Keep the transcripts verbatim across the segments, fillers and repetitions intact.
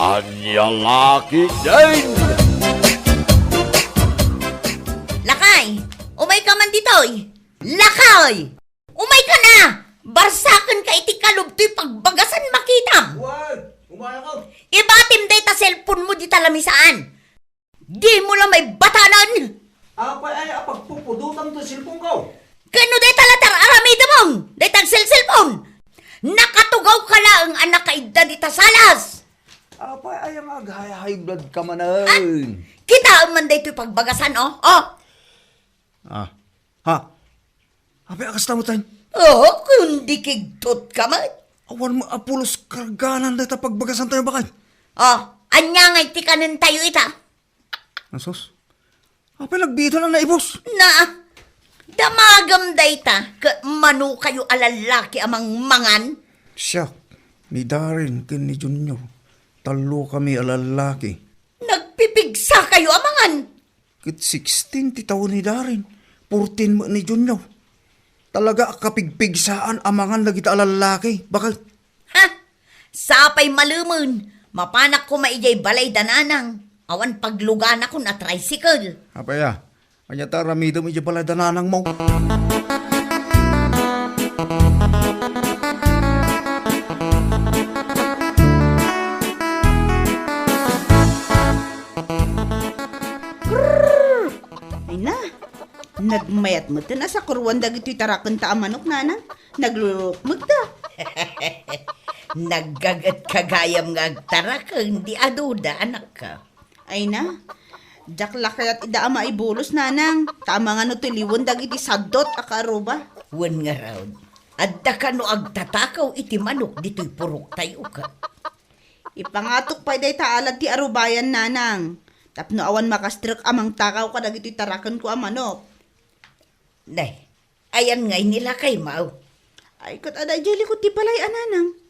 Ania la ketdin? Lakay, umayka man ditoy. Lakay! Umayka na! Barsakenka iti kalub toy pagbagasan makitam. Wen, umayakon. Ibatim dayta cellphone mo dita lamisaan. Dimo la maibatanan! Apay aya a pagpupudotam ti cellphone ko? Ken no dayta latta aramidem, dayta agselselpon? Nakatugawka laeng a nakaidda dita salas! Apay aya nga aghayhaybladka manen? Ah, kitaem man daytoy pagbagasan, oh. Oh. Ah. Ha? Apay a kasta met, ay? Oh, kundi kigtot ka met. Awan met a pulos karganan dayta pagbagasantayo, bakay. Oh, ania ngay ti kanentayo ita? Asus. Apay nagbiitan a naibus? Na, damagem dayta, ket manokayo a lallaki a mangmangan? Siak, ni Darren ken ni Junior, tallokami a lallaki. Nagpipigsakayo a mangan? Ket sixteen ti tawen ni Darren, fourteen met ni Junior. Talaga a kapigpigsaan a mangan dagita a lallaki, bakay. Ha? Sapay malemen, mapanak koma idiay balay da nanang. Awan pagluganakon a tricycle. Apay a, ania ta aramidem idiay balay da nanangmo? Ay na, nagmayat met a sakuruan dagitoy tarakenta a manok, nanang. Naglulukmegda. Naggagetka gayam nga agtaraken di aduda, anakko. Ay na, diak la kayat ida a maibulos, nanang, ta amangan no tuliwen dagiti saddot a kaaruba. Wen ngarud, adda kano agtatakaw iti manok ditoy puroktayo ket. Ipangatok pay dayta alad ti arubayan, nanang, tapno awan makastrek a mangtakaw kadagitoy tarakenko a manok. Nay, ayan ngay ni lakaymo? Ay, ket adda idiay likod ti balay a nanang.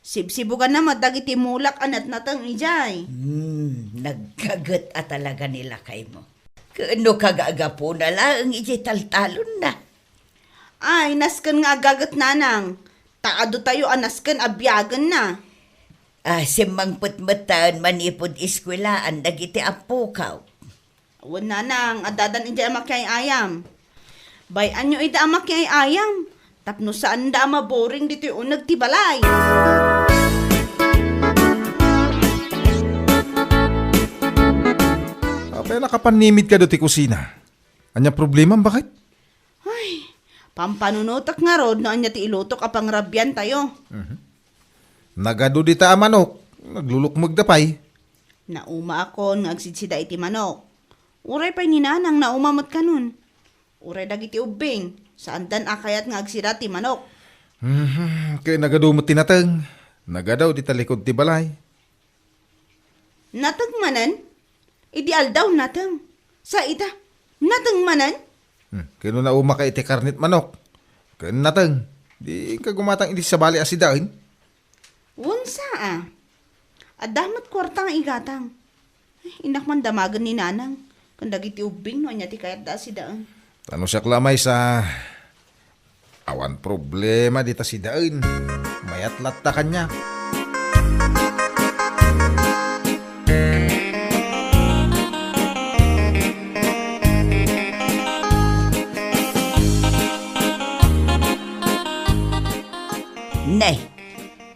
Sibsibuganna met dagiti mulak a natnateng idiay. Hmm, naggaget a talaga ni lakaymo. Ken no kagagapuna laeng idiay taltalonna. Ay, nasken nga agaget, nanang. Ta adu tayo a nasken a biagenna. Ah, simmangpetmetten manipud eskuelaan dagiti appokaw. Wen, nanang, addadan idiay a makiay-ayam. Bay-anyo ida a makiay-ayam, tapno saanda a maboring ditoy uneg ti balay. Apay a nakapannimid kado ti kusina? Ania problemam, baket? Ay, pampanunotek ngarud no ania ti ilutok a pangrabiantayo. Mhm. Nagadu dita a manok, naglulukmegda pay. Naumaakon nga agsidsida iti manok. Uray pay ni nanang nauma met kanon. Uray dagiti ubbing, saandan a kayat nga agsida ti manok. Mhm, ket nagadu met ti nateng. Nagadu dita likod ti balay. Nateng manen? Idi aldaw, nateng. Sa ita, nateng manen? Hmm, ket no naumaka iti karnit manok, ken nateng, di ka gumatang iti sabali a sidaen? Wen, sa a. Adda met kuarta nga igatang. Ay, innak man damagen ni nanang ken dagiti ubbing no ania ti kayatda a sidaen. Ta no siak la maysa, awan problema dita sidaen. Mayat latta kaniak. Ne,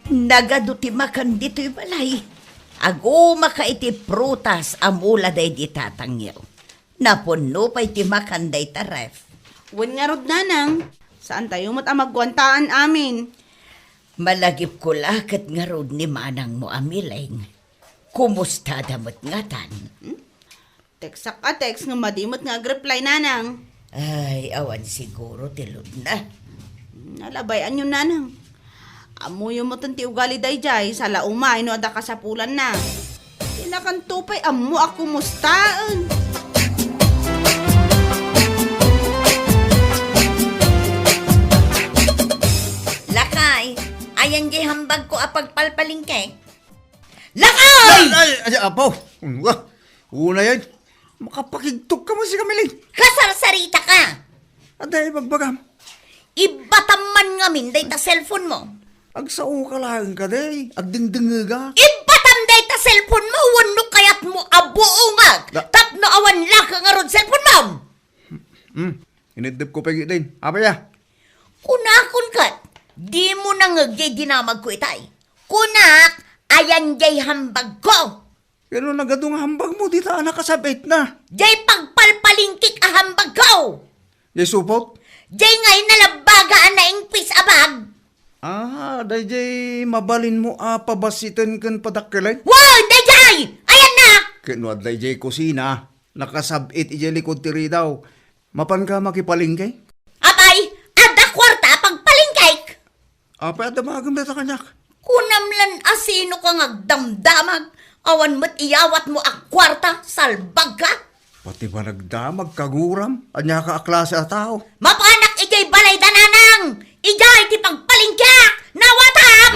nagadu ti makan ditoy balay. Agumaka iti prutas a mula daydi tatangyo. Napunno pay ti makan dayta ref. Wen ngarud, nanang, saantayo met a magguantaan amin. Malagipko la ket ngarud ni manangmo a Mileng. Kumustada met ngatan? Hmm? Textak a text nga madi met nga agreply, nanang. Ay, awan siguro ti load na. Hmm, nalabay-anyo, nanang. Ammoyo met ti ugali daydiay, sa la umay no adda kasapulanna. Ti nakanto pay ammo a kumustaen. Lakay, ayan di hambagko a pagpalpalingkek. Lakay! Ay, ay, ay, apaw. Unay, ay. Makapakigtok ka man si Camilin. Kasarsarita ka. Adda ibagbagam. Ibatam man ngamin dayta cellphone mo. Agsao ka laeng kadi, agdengdengngega. Ibatam dayta cellphone mo wenno kayatmo a buongag? Da- tapno awan laka ngarud cellphone mo? Hmm. Ineddep ko pay din. Apay a? Kunakon ket, dimo nangeg jay dinamagko itay. Kunak, ayan jay hambagko. Pero nagadu nga hambagmo, dita a nakasab-itna. Jay pagpalpalingkik a hambagko. Jay supot? Jay ngay nalabbaga a naingpis a bag. Ah, dayjay mabalinmo a pabassiten ken padakkelen? Wen, dayjay! Ayanna! Ken no adda idiay kusina, nakasab-it idiay likod ti ridaw. Mapanka makipalengke? Apay, adda kuarta a pagpalengkek? Apay a damagem dayta kaniak? Kunam lan a sinoka nga agdamdamag, awan met iyawatmo a kuarta, salbagka? Pati panagdamag, kaguram, aniaka a klase a tao? Mapanak idiay balayda, nanang! Idiay ti pagpalengkeak! Nawatam!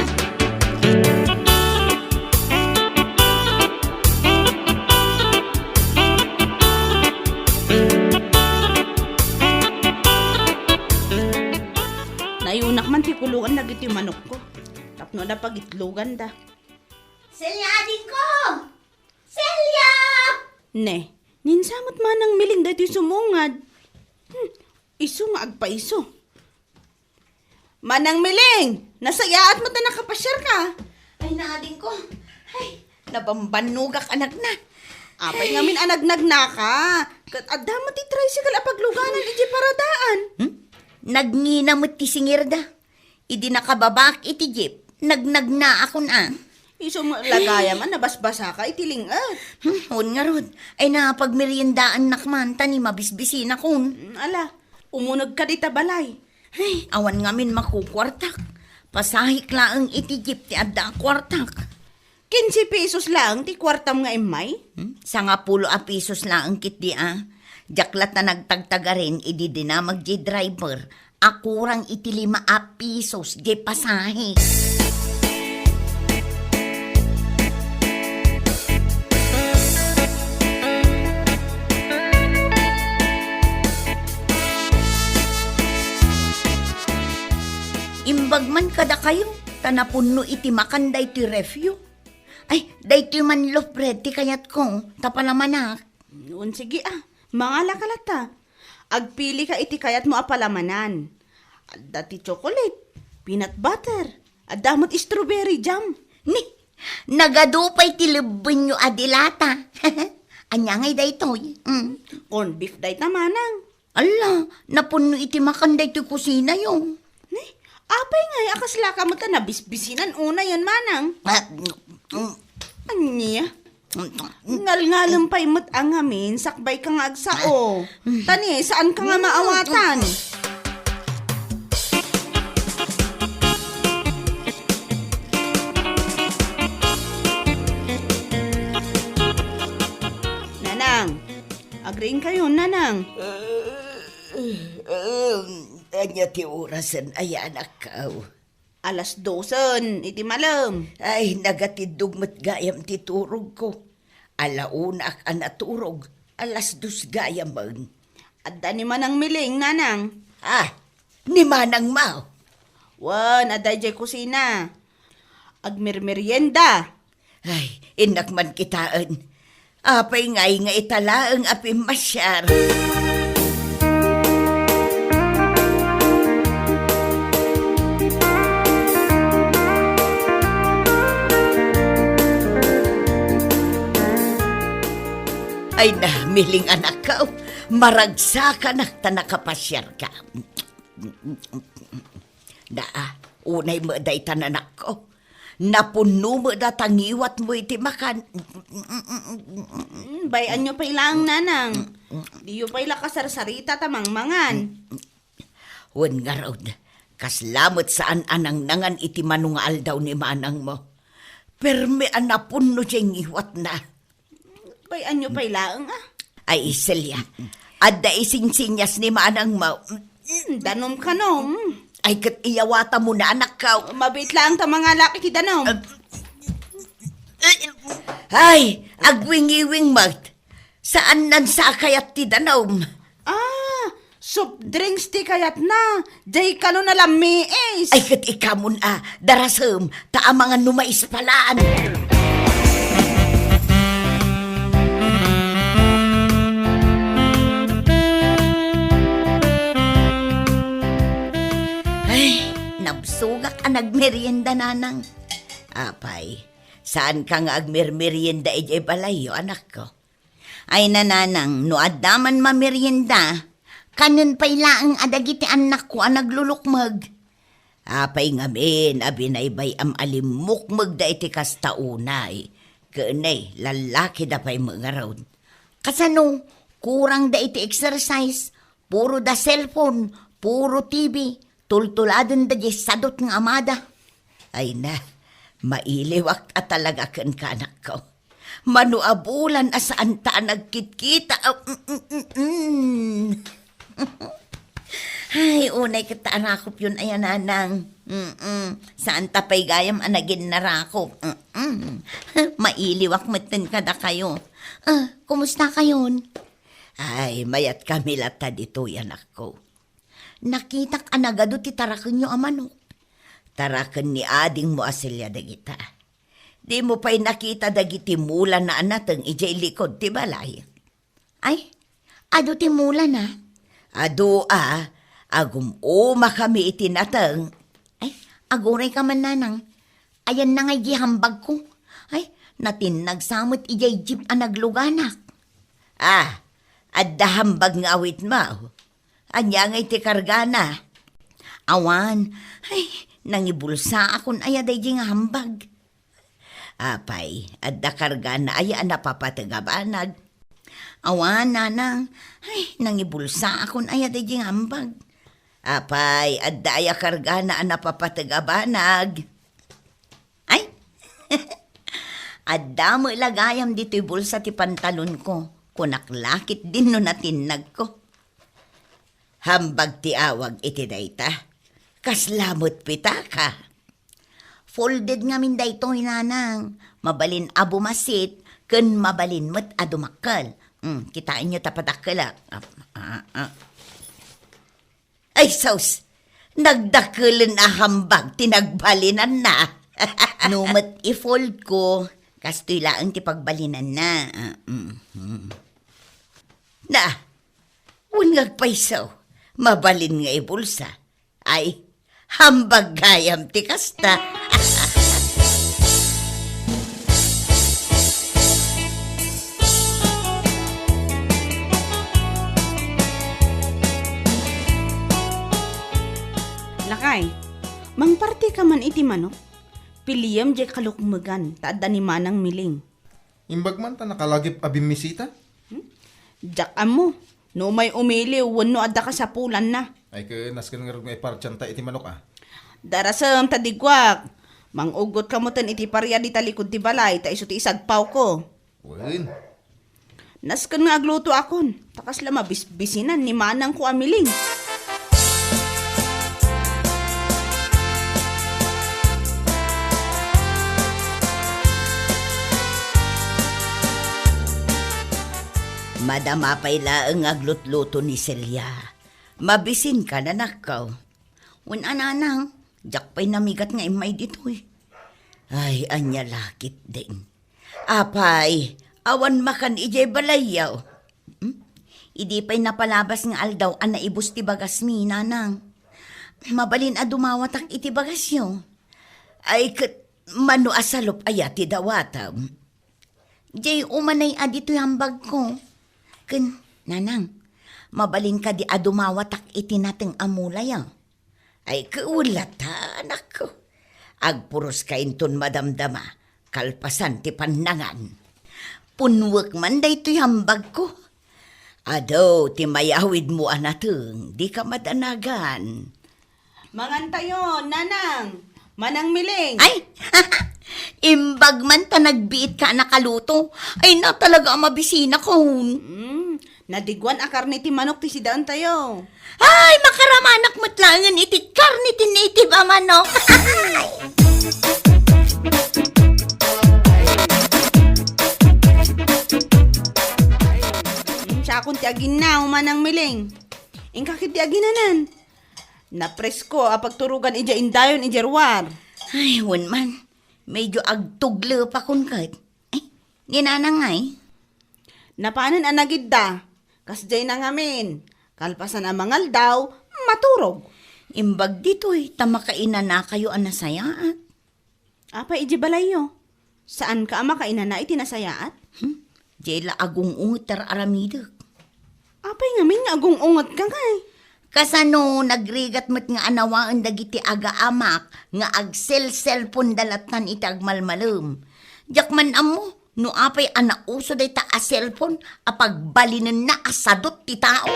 Nayunak man ti kulungan dagiti manokko. Tapno adda pagitloganda. Celia, adingko! Celia! Ne, ninsamet manang Miling daytoy sumungad. Hmm, isu nga agpaisu. Manang Miling, nasayaat met a nakapasiarka. Ay, naadingko. Ay, nabambannogak, anakna. Apay ngamin a nagnagnaka? Ket adda met ti tricycle a pagluganan idiay paradaan. Hmm? Nagngina met ti singirda. Idi nakababaak iti jeep, nagnagnaakon a. Isu met la gayam a nabasbasaka iti ling-et. Hmm, wen ngarud. Ay, napagmeriendaannak man, ta ni mabisbisinakon. Hmm, ala, umunegka dita balay. Ay, awan ngamin makukuartak. Pasahek laeng iti jeep ti adda a kuartak. Kinse pesos laeng ti kuartam nga immay? Hmm? Sangapulo a pesos laeng ketdi a. Diak latta nagtagtagarin idi dinamag diay driver a kurang iti lima a pesos diay pasahe. Imbag man kadakayo, ta napunno iti makan daytoy refyo. Ay, daytoy man loaf bread ti kayatko, ta palamanak. Wen, sige a, mangalaka latta. Agpilika iti kayatmo a palamanan. Adda ti chocolate, peanut butter, adda met strawberry jam. Ni, nagadu pay ti lebbenyo a dilata. Ania ngay daytoy? Mm. Corned beef dayta, manang. Ala, napunno iti makan daytoy kusinayo. Ne, apay ngay a kaslaka met a nabisbisinan unayen, manang? Ah, mm. Ania? Ngalngalem pay met a ngamin, sakbayka nga agsao. Ta ni, saanka nga maawatan. Nanang, agriingkayon, nanang. Ania ti orasen aya, anakko? Alas dosen iti malem. Ay, nagatiddog met gayam ti turogko. Ala unaak a naturog, alas dos gayamen. Adda ni Manang Miling, nanang. Ah, ni Manang Mau? Wen, adda idiay kusina. Agmermerienda. Ay, innak man kitaen. Apay ngay nga ita laeng a pimmasiar? Ay na, Miling anakko, maragsakanak ta nakapasiarka. Naa, unay met dayta, anakko. Napunno met data ngiwatmo iti makan. Mm, bay-anyo pay laeng, nanang. Diyo pay la kasarsarita ta mangmangan. Wen ngarud, kasla met saan a nangnangan iti mano nga aldaw ni manangmo. Permi a napunno diay ngiwatna. Bay-anyo pay laeng, a. Ay, Celia, adda isinsinyas ni manangmo. Mm, danom kano, mm. Ay, ket iyawatamon, anakko. Mabiit laeng ta mangalak iti danom. Ay, agwingiwing met. Saan nan sa a kayat ti danom? Ah, soft drinks ti kayatna. Diay kano nalammiis. Ay, ket ikamon a, darasem, ta amangan no maispalan. a nagmerienda, nanang. Apay, saanka nga agmermerienda idiay balayyo, anakko? Ay, nanang, no adda man mamerienda, kanen pay laeng a dagiti annakko a naglulukmeg. Apay ngamin a binaybay-am a limmukmegda iti kasta unay? Ken ay, lallakida pay met ngarud. Kasano, kurangda iti exercise, puro da cellphone, puro T V, tultuladenda diay sadut nga amada. Ay na, mailiwak a talaga kenka, anakko. Mano a bulan a saanta a nagkitkita. Ah, mm, mm, mm, mm. Ay, unay ket ta arakopyon aya, nanang. Mm-mm. Saanta pay gayam a nagin narakop. Mm-mm. Mailiwak metten kadakayo. Ah, kumusta kayon? Ay, mayat kami latta ditoy, anakko. Nakitak a nagadu ti tarakenyo a manok. Taraken ni adingmo a Celia dagita. Dimo pay nakita dagiti mulana a nateng idiay likud ti balay? Ay, adu ti mulana? Adu a, agum-umakami iti nateng. Ay, aguray ka man, nanang. Ayanna ngay di hambagko. Ay, natinnag sa met idiay jeep a nagluganak. Ah, adda hambag nga awitmo? Ania ngay ti kargana? Awan. Ay, nangibulsaakon aya daydi nga hambag. Apay, adda kargana aya a napapateg a banag? Awan, nanang. Ay, nangibulsaakon aya daydi nga hambag. Apay, adda aya kargana a napapateg a banag? Ay, adda met la gayam ditoy bulsa ti pantalonko. Kunak la ketdin no natinnagko. Hambag ti awag iti dayta. Kasla met pitaka. Folded ngamin daytoy, nanang. Mabalin a bumasit, ken mabalin met a dumakkel. Mm, kitaenyo ta padakkelak. Ah, ah, ah. Ay, sus! Nagdakkelen a hambag ti nagbalinanna. No met i-fold ko, kastoy laeng ti pagbalinanna. Ah, mm, mm. Na, wen nga agpayso, mabalin nga ibulsa. Ay, hambag gayam ti kasta. Lakay, mangparti ka man iti manok. Piliem diay kalukmegan ta adda ni Manang Miling. Imbag man ta nakalagip a bimmisita? Hmm? Diak ammo, no umay umiliw wenno adda kasapulanna. Ay, ket nasken ngarud nga ipartianta iti manok, a? Darasem ta digguak. Mang-uggot ka metten iti paria dita likud ti balay, ta isu ti isagpawko. Wen. Nasken nga aglutoakon, ta kasla mabisbisinan ni manangko a Miling. Madama pay laeng nga aglutluto ni Celia. Mabisinka, nanakko. Wen a, nanang, diak pay namigat nga immay ditoy. Ay, ania la ketdin. Apay, awan makan idiay balayyo. Hmm? Idi pay napalabas nga aldaw a naibus ti bagasmi, nanang. Mabalin a dumawatak iti bagasyo. Ay, ket mano a salup aya ti dawatem? Diay umanay a ditoy hambagko. Ken, nanang, mabalin kadi a dumawatak iti nateng a mulayo? Ay, ket wen latta, anakko. Agpuroska inton madamdama, kalpasan ti pannangan. Punnuek man daytoy hambagko. Adu ti mayawidmo a nateng, dika madanagan. Mangantayon, nanang. Manang Miling. Ay! Imbag man ta nagbiitka a nakaluto. Ay, na talaga a mabisinakon. Mm, nadigguan a karne ti manok ti sidaentayo. Ay, makaramanak met laengen iti karne ti native a manok. Mm, siakon ti aginna, Manang Miling. Inka ket ti aginanan. Napresko a pagturogan idiay indayon idiay ruar. Ay, wen man. Medyo agtuglepakon ket. Ay, ni nanang ngay? Napanen a nagidda. Kasdiay na ngamin. Kalpasan a mangaldaw, maturog. Imbag ditoy, ta makainanakayo a nasayaat. Apay idiay balayyo? Saanka a makainana iti nasayaat? Hmm? Diay la agung-unget ti ar-aramidek. Apay ngamin nga agung-ungetka ngay? Kasano nagrigat met nga anawaen dagiti agaamak nga agselselponda lattan iti agmalmalem? Diak man ammo no apay a nauso dayta a cellphone a pagbalinenna a sadut ti tao.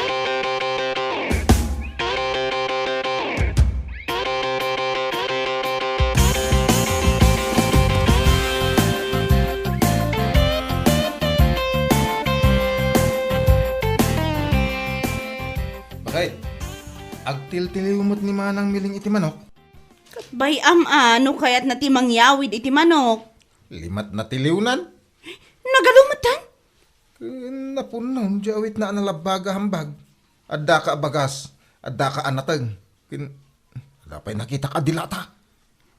Bakit? Agtiltiliw met ni Manang Miling iti manok? Ket bay-am a no kayatna ti mangyawid iti manok. Limatna ti liwnan. Nagadu metten? Ken napunnon, diay awitna a nalabbaga hambag. Addaka a bagas, addaka a nateng. Ken, adda pay nakitak a dilata.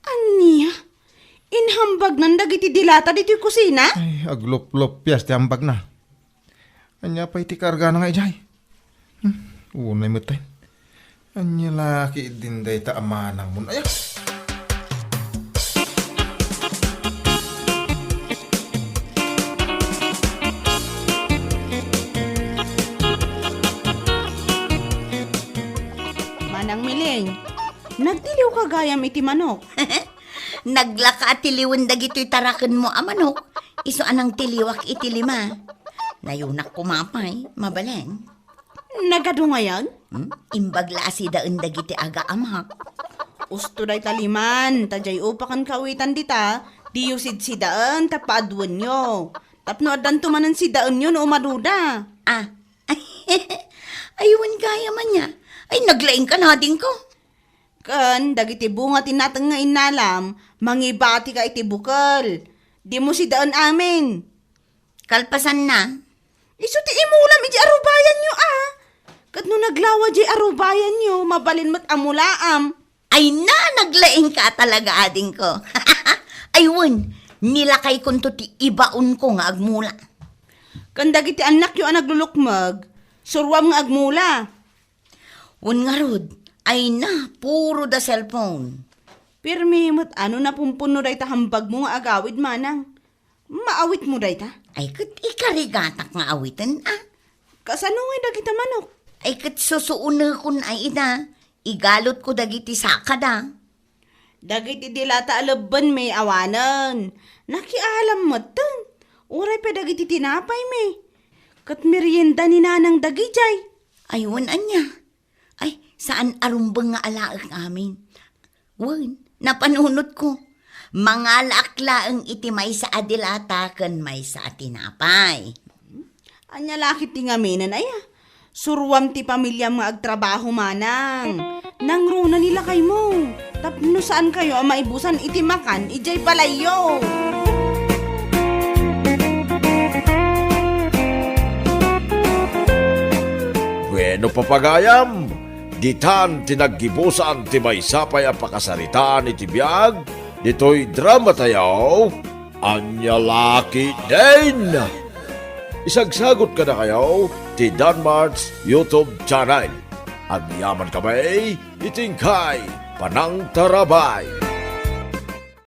Ania? Inhambagnan dagiti dilata ditoy kusina? Ay, agluplupias ti hambagna. Ania pay ti kargana nga idiay? Hmm, unay metten. Ania la ketdin dayta a manangmon aya? Manang Miling, nagtiliwka gayam iti manok. Naglaka a tiliwen dagitoy tarakenmo a manok, isu a nangtiliwak iti lima. Nayunak koma pay, mabalin. Nagadu ngayan? Hmm? Imbag la a sidaen dagiti agaamak. Usto dayta liman, ta diay upakan kawitan dita, diyo sidsidaen ta paaduenyo. Tapno addanto manen sidaenyo no umaduda. Ah. Ay, wen gayam ania. Ay, naglaingka nadingko. Ken dagiti bunga ti nateng nga innalam, mangibatika iti bukel. Dimo sidaen amin. Kalpasanna, isu ti imulam iti arubayanyo a. Ket no naglawa diay arubayanyo, mabalin met a mulaam. Ay na, naglaingka talaga, adingko. Ay wen, nilakaykonto ti ibaonko nga agmula. Ken dagiti annakyo a naglulukmeg, suruam nga agmula. Wen ngarud, ay na, puro da cellphone. Pirmi met a no napumpunno dayta hambagmo nga agawid, manang. Maawitmo dayta? Ay, ket ikarigatak nga awiten, a. Kasano ngay dagita manok? Ay, ket susuonekon, ay, ida. Igalotko dagiti sakada. Dagiti dilata a lebbenmi awanen. Nakialam metten. Uray pay dagiti tinapaymi. Ket merienda ni nanang dagidiay. Ay, wen ania? Ay, saan a rumbeng nga alaek amin. Wen, napanunotko. Mangalaak laeng iti maysa a dilata ken maysa a tinapay. Ania la ket ti ngaminen, aya? Suruam ti pamiliam nga agtrabaho, manang. Nangruna ni lakaymo. Tapno saankayo a maibusan iti makan idiay balayyo. Bueno, papagayam, ditan ti naggibusan ti maysa pay a pakasaritaan iti biag ditoy dramatayo. Ania la ketdin? Isagsagot kadakayo ti Danmart's YouTube channel. Agyamankami iti inkay panangtarabay.